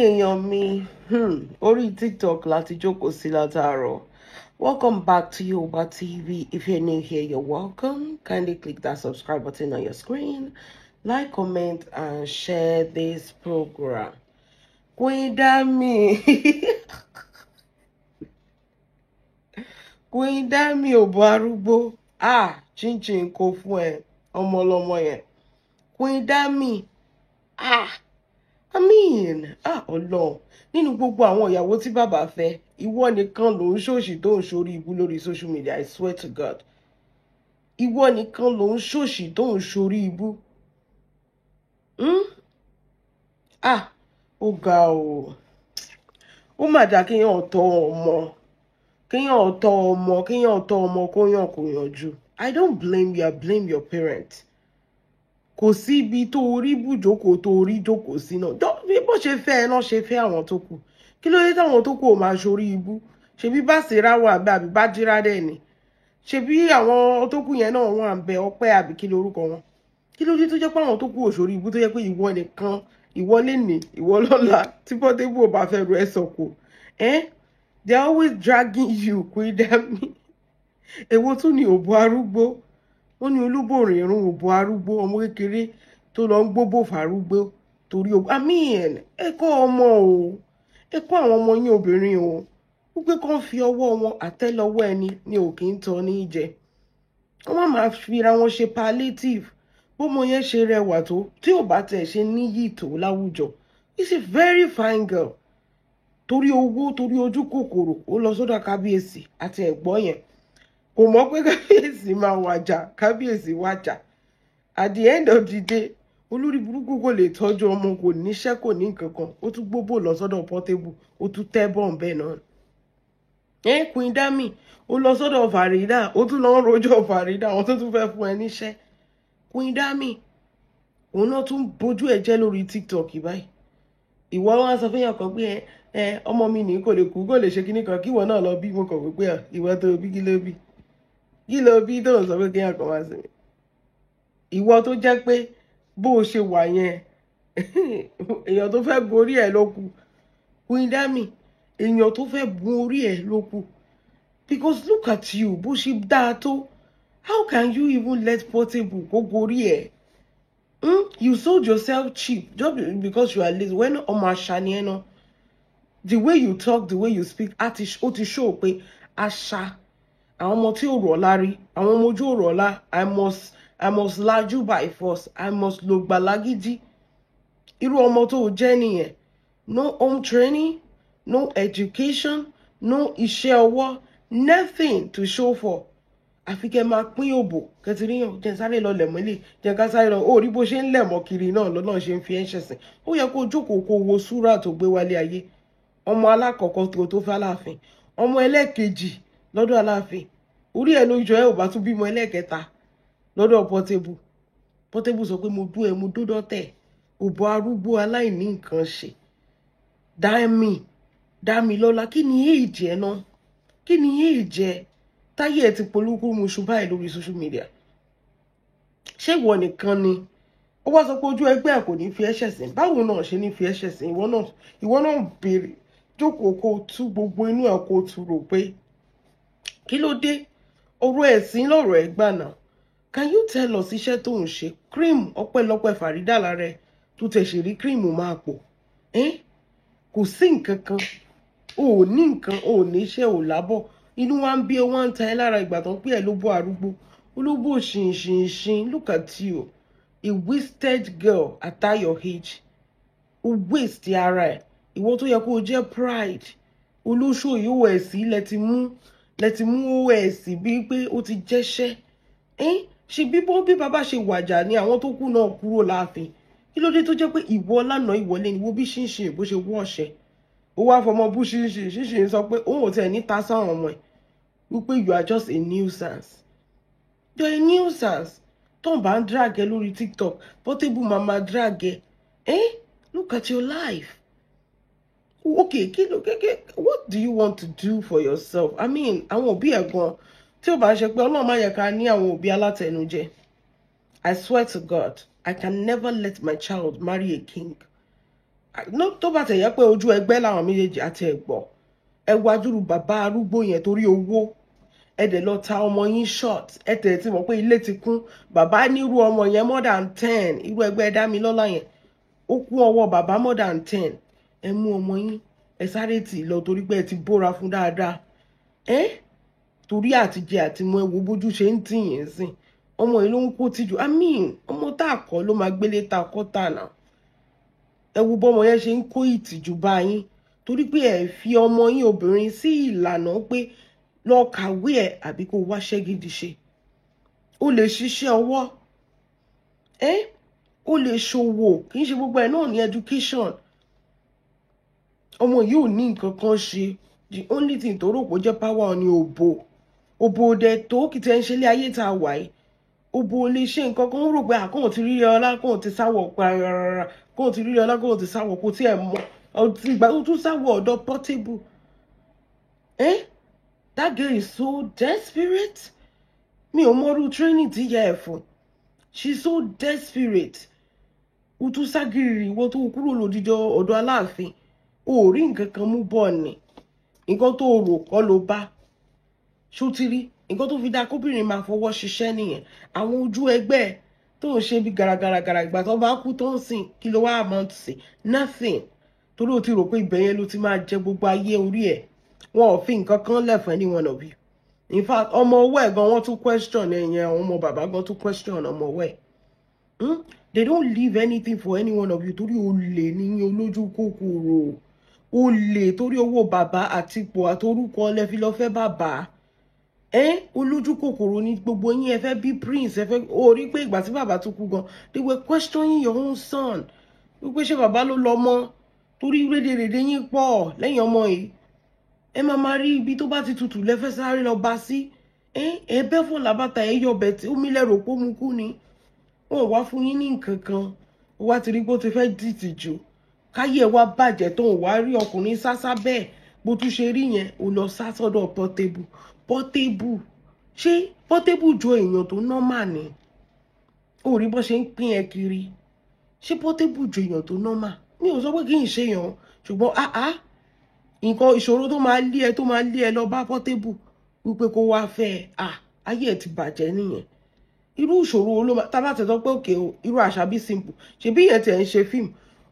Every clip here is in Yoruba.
Èèyàn mi, orí TikTok láti jókòó sí látàárọ̀. Welcome back to Yoruba TV. If you're new here, you're welcome. Kindly click that subscribe button on your screen, like, comment, and share this program. Queen Dami, Queen Dami òbò arúgbó. Ah, chinchin kò fún ẹ, ọmọ ọlọ́mọ yẹn. Queen Dami, ah. I mean, ah, Ọlọ́run, nínú gbogbo àwọn ìyàwó tí bàbá fẹ́, ìwọ nìkan ló ń ṣòṣì tó ń ṣorí ibú lórí social media, I swear to God. Ìwọ nìkan ló ń ṣòṣì tó ń ṣorí ibú. Hmm? Ah, ó ga o. Ó mà dá kéèyàn tọ́ ọmọ. Kéèyàn tọ́ ọmọ, kéèyàn tọ́ ọmọ kó yàn kó yanjú. I don't blame you, I blame your parents. Kò sí ibi tó orí bùjókòó tó orí jókòó sí náà. Bí bó ṣe fẹ́ ẹ náà ṣe fẹ́ àwọn tó kù. Kí ló dé táwọn tó kù ò máa ṣorí ibú? Ṣebí Bàṣírá wà bẹ́ẹ̀ àbí Bájírá dẹ̀ ni? Ṣebí àwọn tó kù yẹn náà wà ń bẹ Ọpẹ́ àbí kí lorúkọ wọn? Kí ló dé tó jẹ́ pé àwọn tó kù ò ṣorí ibú tó jẹ́ pé ìwọ nìkan, ìwọ lénìí, ìwọ lọ́la tí Portable ò bá fẹ́ ru ẹ sọ̀kò? Eh? They are always dragging you, Queen Dami. Èwo tún ni òbò arúgbó? Wọ́n ní olúbòrìn irun òbò arúgbó, ọmọ kékeré tó lọ ń gbóbò fàrúgbó torí òbò. I mean, ẹ kọ́ ọmọ o, ẹ kọ́ àwọn ọmọ yín obìnrin o, wípé kán fi ọwọ́ wọn àtẹ́lẹwọ́ ẹni ni ò kí ń tọ́ ní jẹ. Wọ́n má máa fira wọn ṣe palliative. Bọ́mọ yẹn ṣe rẹwà tó, tí ò bá tẹ̀ ṣe níyì tó láwùjọ. It's a very fine girl. Torí owó, torí ojú kòkòrò, ó lọ sọ́dọ̀ kábíyèsí àti ẹ̀gbọ́n yẹn. Kò mọ̀ pé kábíyèsí máa wàjà, kábíyèsí wàjà. At the end of the day, olórí burúkú kò lè tọ́jú ọmọ, kò níṣẹ́, kò ní nǹkan kan. Ó tún gbóbò lọ sọ́dọ̀ Portable, ó tún tẹ́ bọ́ǹbẹ́ náà. Queen Dami, ó lọ sọ́dọ̀ Farida, ó tún lọ ń rojọ́ Farida, àwọn tó tún fẹ́ fún ẹ níṣẹ́. Queen Dami, òun náà tún bójú ẹ jẹ́ lórí TikTok báyìí. Ìwọ wá sọ fún yàn kan pé ẹ ọmọ mi ní kò lè kú, kò lè ṣe kíní kan, kí ìwọ náà lọ bí. Mo kàn wípé ìwọ tó bí kí ló bí? Kí ló bí tó ń sọ pé kéèyàn kan wá sí mi? Ìwọ tó jẹ́ pé bó o ṣe wà yẹn, èèyàn tó fẹ́ gorí ẹ̀ ló kù. Queen Dami, èèyàn tó fẹ́ gun orí ẹ̀ ló kù. Because look at you, bó ṣe dáa tó. How can you even let Portable kó gorí ẹ̀? Hmm? You sold yourself cheap just because you are lazy. When ọmọ àṣà ni ẹ náà, the way you talk, the way you speak, ó ti show pé àṣà, àwọn ọmọ tí ò rọ̀ lárí, àwọn ọmọ ojú ò rọ̀ lá, I must lajú by force, I must lo gbàlágídí. Irú ọmọ tó o jẹ́ nìyẹn. No home training, no education, no iṣẹ́ ọwọ́, nothing to show for. Àfi kẹ́ máa pín òbò, kẹtìríyàn, jẹ́ sáré lọ lẹ̀mọ́lẹ̀, jẹ́ ká sáré lọ, ó rí bó ṣe ń lẹ̀mọ́ kiri náà lọ́nà ṣe ń fi ẹ́ ṣẹ̀sìn. Ó yẹ kó jókòó kó wo súrà tó gbé wálé ayé. Ọmọ alákọ̀ọ́kọ́ tó fẹ́ Aláàfin, ọmọ ẹlẹ́ẹ̀kejì lọ́dọ̀ Aláàfin. Orí ẹ̀ ló jọ ẹ́ ò bá tún bímọ ẹlẹ́ẹ̀kẹta lọ́dọ̀ Portable. Portable sọ pé mo dú ẹ, mo dódọ́ tẹ̀, òbò arúgbó aláìní nǹkan ṣe. Dami, Damilọ́lá, kí ni èjì ẹ náà? Kí ni èjì ẹ? Táyé ẹ ti polúkú muṣu báyìí lórí social media. Ṣé ìwọ nìkan ni? Ó wá sọ pé ojú ẹgbẹ́ ẹ kò ní fi ẹ́ ṣẹ̀sín. Báwo náà ṣe ní fi ẹ́ ṣẹ̀sín? Ìwọ náà béèrè. Jókòó kó tú gbogbo inú ẹ̀ kó tú rò pé kí ló dé? Ọ̀rọ̀ ẹ̀sìn lọ̀rọ̀ ẹ̀ gbà náà. Can you tell us iṣẹ́ tó ń ṣe? Cream ọpẹ́lọpẹ́ Farida lára ẹ̀ tó tẹ̀ ṣe rí cream máa pọ̀. Kò sí nǹkan kan. O ò ní nǹkan, o ò ní iṣẹ́, ò lábọ̀. Inú wa ń bí ẹ, wá ń ta ẹ lára ìgbà tó ń pè ẹ́ lóbó arúgbó. Olóbó ṣìnṣìnṣìn. Look at you. A wasted girl at that your age. O waste ara ẹ̀. Ìwọ tó yẹ kó o jẹ́ pride. Olóṣò yóò OS lẹ ti mú OS bíi pé ó ti jẹ́ṣẹ́. Ṣe bí bí bàbá ṣe wàjà ni àwọn tó kù náà kúrò láàfin. Kí ló dé tó jẹ́ pé ìwọ lánàá ìwọlé ni wo bí ṣìnṣìn bó ṣe wọ́ ọ̀ṣẹ́? Ó wá fọmọ bú ṣìnṣìn, ṣìnṣìn sọ pé òun ò tẹ̀ ní ta sáwọn ọmọ ẹ̀. Wípé you are just a nuisance. You are a nuisance. Tó ń bá ń drag ẹ lórí TikTok, Portable máa ma drag ẹ. Eh? Look at your life. Okay, kí ló kéke, what do you want to do for yourself? I mean, àwọn òbí ẹ̀ gan, tí ó bá ń ṣe pé Ọlọ́run má yẹ ká ní àwọn òbí alátẹnujẹ. I swear to God, I can never let my child marry a king. No, tó bá tẹ̀ yẹ pé ojú ẹgbẹ́ làwọn méjèèjì àti ẹ̀gbọ́, ẹ wá dúró bàbá arúgbó yẹn torí owó, ẹ dẹ̀ lọ ta ọmọ yín short. Ẹ tẹ̀ tí mọ̀ pé ilé ti kún, bàbá nírú ọmọ yẹn more than 10, irú ẹgbẹ́ Dámilọ́lá yẹn ó kún ọwọ́ bàbá more than 10. Ẹ mú ọmọ yín, ẹ sáré tì lọ torí pé ẹ ti bóra fún dáadáa, ẹ torí àtijẹ àti mọ. Ẹ wo bójú ṣe ń tì yín sìn, ọmọ yìí ló ń kó tìjú. I mean, ọmọ tá a kọ́ ló máa gbélé ta kọ́ tà náà. Ẹ wo bọ́mọ yẹn ṣe ń kó ìtìjú bá yín torí pé ẹ fi ọmọ yín obìnrin sí ìlànà pé lọ kàwé ẹ àbí kó wáṣẹ́ gidi ṣe. Ó lè ṣiṣẹ́ ọwọ́ ẹ, ó lè ṣòwò, kì í ṣe gbogbo ẹ̀ náà ní education. Ọmọ yìí ò ní nǹkan kan ṣe. The only thing tó rò pé ó jẹ́ power ni òbò. Òbò òdẹ tó kì í tẹ́ ń ṣe ilé ayé tá a wà yìí. Òbò ò lè ṣe nǹkan kan. Ó rò pé àkóhùn ti rírí ọlá, kóhùn ti sáwọ̀ parara, kóhùn ti rírí ọlá, kóhùn ti sáwọ̀. Kó tí ẹ̀ mọ̀ ìgbà tó tún sáwọ̀ ọ̀dọ̀ Portable. Eh, that girl is so desperate. Mi ò mọrú training tí ìyá ẹ̀ fún. She's so desperate. Ó tún ságìrì, ìwọ tó kúrò lódìdí ọ̀dọ̀ Aláàfin, o ò rí nǹkan kan mú bọ̀ ni. Nǹkan tó rò kọ́ ló bá ṣó ti rí. Nǹkan tó fi dáa kóbìnrin máa fọwọ́ ṣiṣẹ́ nìyẹn. Àwọn ojú ẹgbẹ́ tó ń ṣe bí garagaragara, ìgbà tó bá kú tó ń sìn, kí ló wá amount sí? Nothing. Torí o ti rò pé ibẹ̀ yẹn ló ti máa jẹ gbogbo ayé orí ẹ̀. Wọn ò fi nǹkan kan lẹ̀ fún any one of you. In fact, ọmọ ọwọ́ ẹ̀ gan, wọ́n tún question ẹ̀ yẹn. Àwọn ọmọ bàbá gan tún question ọmọ ọwọ́ ẹ̀. They don't leave anything for any one of you torí olè ní olójú kòkòrò, olè torí owó bàbá àti ipò àtorúkọ lẹ́fi lọ́ fẹ́ bàbá ẹ. Olójú kòkòrò ní gbogbo yín. Ẹ fẹ́ bí prince, ẹ fẹ́ ó rí pé ìgbà tí bàbá tó kú gan, they were questioning your own son wípé ṣé bàbá ló lọ mọ́, torí rédèrèdè yín pọ̀ lẹ́yìn ọmọ yìí. Ẹ máa máa rí ibi tó bá ti tutù lẹ́fẹ́ sáré lọ bá sí. Ẹ bẹ́ fún làbàtà, ẹ yọ ọbẹ̀ tí omi lẹ́rò pé ó mu kú ni. Wọn ò wá fún yín ní nǹkan kan. Ó wá ti rí pé ó ti fẹ́ dìtì jù, káyé ẹ wá bàjẹ́ tó ń wá rí ọkùnrin sásá bẹ́ẹ̀. Bó tún ṣe rí yẹn, ó lọ sá sọ́dọ̀ Portable. Portable, ṣé Portable jọ èèyàn tó normal ni? Ó rí bó ṣe ń pín ẹ kiri. Ṣé Portable jọ èèyàn tó normal? Mi ò sọ pé kí n ṣe èèyàn, ṣùgbọ́n áá, nǹkan ìṣòro tó máa lé ẹ, tó máa lé ẹ lọ bá Portable wípé kó wá fẹ́ ẹ, à ayé ẹ ti bàjẹ́ nìyẹn. Irú ìṣòro wo ló máa tá bá tẹ̀ pé òkè o, irú Àṣàbí Simple, ṣebí yẹn tẹ̀ ń ṣe fíìmù,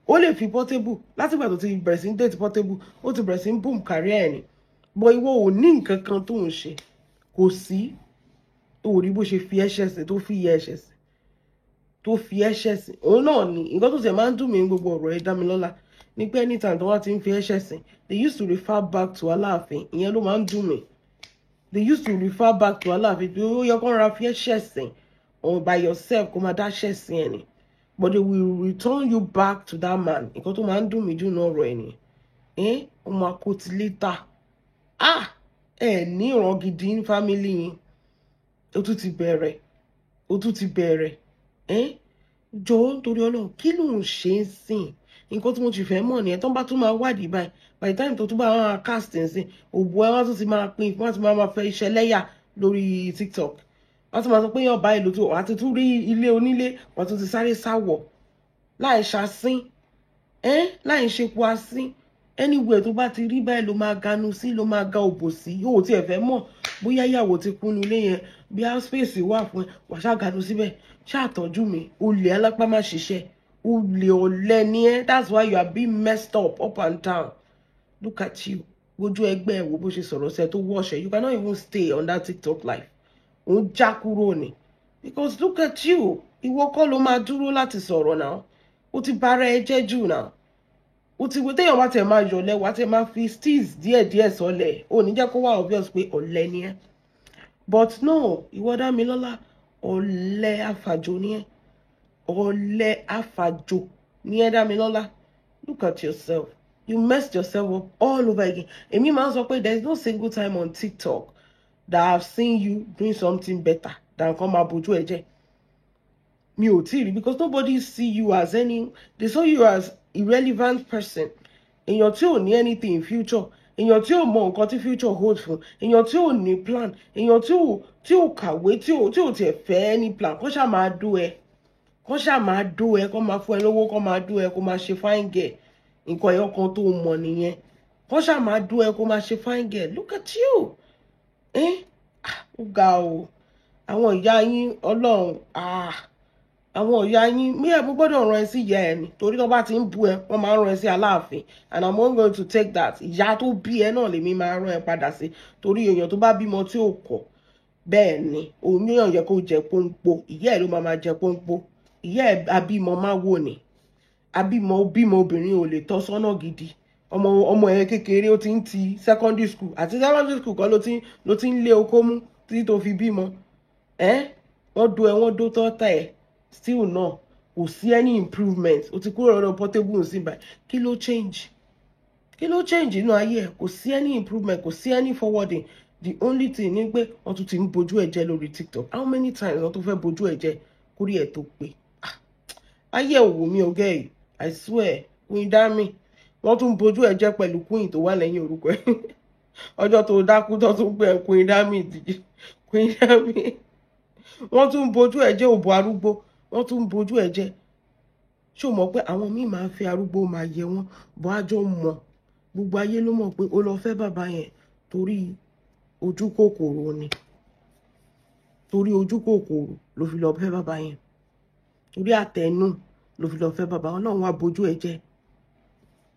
ó lè fi Portable. Látìgbà tó ti bẹ̀rẹ̀ sí ń date Portable, ó ti bẹ̀rẹ̀ sí ń boom career ẹ̀ ni. Bọ̀ ìwọ ò ní nǹkan kan tó ń ṣe, kò sí. Ó rí bó ṣe fi ẹ̀ṣẹ̀ sí, tó fi ẹ̀ṣẹ̀ sí, tó fi ẹ̀ṣẹ̀ sí. Òun náà ni nǹkan tó tẹ̀ máa ń dùn mí ní gbogbo ọ̀rọ̀ ẹ̀ Dámilọ́lá ní pé anytime tó wá ti ń fi ẹ̀ṣẹ̀ sí, they used to refer back to Aláàfin. Ìyẹn ló máa ń dùn mí. They used to refer back to Aláàfin pé ó yẹ kó ra fi ẹ̀ṣẹ̀ sí or by yourself, kó máa dá ṣẹ̀ sí ẹ̀ ni, but they will return you back to that man. Nǹkan tó máa ń dùn mí jù náà ọ̀rọ̀ ẹ̀ ni ẹ̀ ó máa kó ti later. Ah, ẹ ní ìran gidi ní family yín. Ó tún ti bẹ̀rẹ̀, ó tún ti bẹ̀rẹ̀. Ẹ jọ̀ọ́, nítorí Ọlọ́run, kí ló ń ṣe ń sìn? Nǹkan tí mo ti fẹ́ mọ̀ nìyẹn. Tó ń bá tún máa wádìí báyìí, by the time tó tún bá wọn cast ń sìn, òbú ẹ wọ́n tún ti máa pín, wọ́n ti máa fẹ́ iṣẹ́ lẹ́yà lórí TikTok. Wọ́n tún máa sọ pé yàn báyìí ló tún wàá ti tún rí ilé onílé, wọ́n tún ti sáré sáwọ̀ láì ṣàsín, láì ṣepo asín. Anywhere tó bá ti rí báyìí ló máa ganu sí, ló máa ga òbò sí. Yóò tiẹ̀ fẹ́ mọ̀ bóyá ìyàwó ti kúnnu ilé yẹn, bí a space wà fún ẹ, wà ṣáà ganu síbẹ̀, ṣáà tọ́jú mi. Olè alápá má ṣiṣẹ́, olè, ọ̀lẹ ni ẹ́. That's why you are being messed up, up and down. Look at you. Gbójú ẹgbẹ́ ẹ̀, wo bó ṣe sọ̀rọ̀ sí ẹ tó wọ́ọ̀ṣẹ̀. You cannot even stay on that TikTok live. Òun já kúrò ni, because look at you. Ìwọ kọ́ ló máa dúró láti sọ̀rọ̀ náà. Ó ti bára ẹ jẹ́ jù náà. Ó ti wo téèyàn bá tẹ̀ máa yọ̀lẹ́, wá tẹ̀ máa fi steez díẹ̀díẹ̀ sọlẹ̀, ó ní jẹ́ kó wá obvious pé ọ̀lẹ ni ẹ́. But no, ìwọ Dámilọ́lá, ọ̀lẹ àfàjò ni ẹ́, ọ̀lẹ àfàjò ni ẹ́, Dámilọ́lá. Look at yourself. You messed yourself up all over again. Èmi máa ń sọ pé there is no single time on TikTok that I have seen you doing something better than kó máa bójú ẹ jẹ́. Mi ò tí ì rí, because nobody see you as any, they saw you as irrelevant person, èèyàn tí ò ní anything in future, èèyàn tí ò mọ nǹkan tí future hold fún, èèyàn tí ò ní plan, èèyàn tí ò kàwé, tí ò tiẹ̀ fẹ́ any plan. Kó ṣáà máa dó ẹ, kó ṣáà máa dó ẹ, kó máa fún ẹ lówó, kó máa dó ẹ, kó máa ṣe fine girl. Nǹkan ẹyọ kan tó mọ̀ nìyẹn. Kọ́ ṣáà máa dún ẹ kó máa ṣe fine girl. Look at you. Ó ga o. Àwọn ìyá yín Ọlọ́run, àwọn ìyá yín, mí ẹ̀ mo gbọ́dọ̀ rán ẹ sí ìyá ẹ ni, torí tó bá ti ń bú ẹ, wọ́n máa ń rán ẹ sí Aláàfin, and I'm not going to take that. Ìyá tó bí ẹ náà lèmi máa rán ẹ padà sí, torí èèyàn tó bá bímọ tí ò kọ̀ bẹ́ẹ̀ ni òun yóò yẹ kó jẹ pọ́npọ́. Ìyá ẹ ló máa jẹ pọ́npọ́. Ìyá ẹ abímọ máa wò ní abímọ, bímọ obìnrin ò lè tọ́ sọ́nà gidi. Ọmọ ẹ kékeré ó ti ń ti secondary school, àti secondary school kọ́ ló ti ń lé okó mú títí tó fi bímọ. Ẹ wọ́n do ẹ, wọ́n dó tọ́ta ẹ, still náà kò sí any improvement. O ti kúrò lọ́dọ̀ Portable sí báyìí. Kí ló change? Kí ló change nínú ayé ẹ? Kò sí any improvement, kò sí any forwarding. The only thing ni pé wọ́n tún ti ń bojú ẹ jẹ́ lórí TikTok. How many times wọ́n tún fẹ́ bojú ẹ jẹ́ kórí ẹ tó pé? Ayé òwò mi ò gẹ́ yìí, I swear. Queen Dami, wọ́n tún bojú ẹ jẹ́ pẹ̀lú queen tó wà lẹ́yìn orúkọ ẹ. Ọjọ́ tó dákú tó tún pé Queen Dami, díje Queen Dami, wọ́n tún bojú ẹ jẹ́. Òbò arúgbó, wọ́n tún bojú ẹ jẹ́. Ṣé o mọ̀ pé àwọn míì máa ń fẹ́ arúgbó, máa yẹ wọ́n bọ́? Àjọ mọ̀, gbogbo ayé ló mọ̀ pé ó lọ fẹ́ bàbá yẹn torí ojú kòkòrò ni. Torí ojú kòkòrò ló fi lọ fẹ́ bàbá yẹn, torí àtẹnu ló fi lọ fẹ́ bàbá. Ọlọ́run wá bojú ẹ jẹ́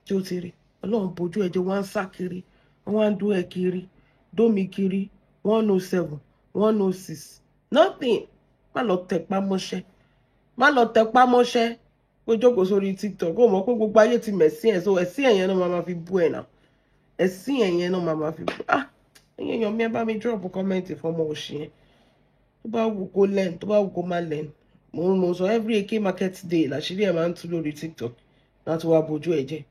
tí ó ti rí. Ọlọ́run bojú ẹ jẹ́. Wọ́n á sá kiri, wọ́n á dún ẹ kiri, dómi kiri, 107, 106, nothing. Má lọ tẹpá mọ́ṣẹ́, má lọ tẹpá mọ́ṣẹ́ pé jókòó sórí TikTok. Ó mọ̀ pé gbogbo ayé ti mẹ̀sí ẹ̀, so ẹ̀sí ẹ̀yẹn náà máa fi bú ẹ̀ náà, ẹ̀sí ẹ̀yẹn náà máa fi bú. Ah, ẹ̀yin èèyàn mi, ẹ bá mi drop comment fọmọ òṣì yẹn. Tó bá wù kó learn, tó bá wù kó má learn. Mo sọ, every Eke market day làṣírí ẹ̀ máa ń tú lórí TikTok láti wá bójú ẹ̀ jẹ́.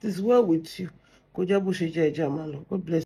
It is well with you. Kó jẹ́ bó ṣe jẹ́, ẹ̀jẹ̀ àmà lọ. God bless.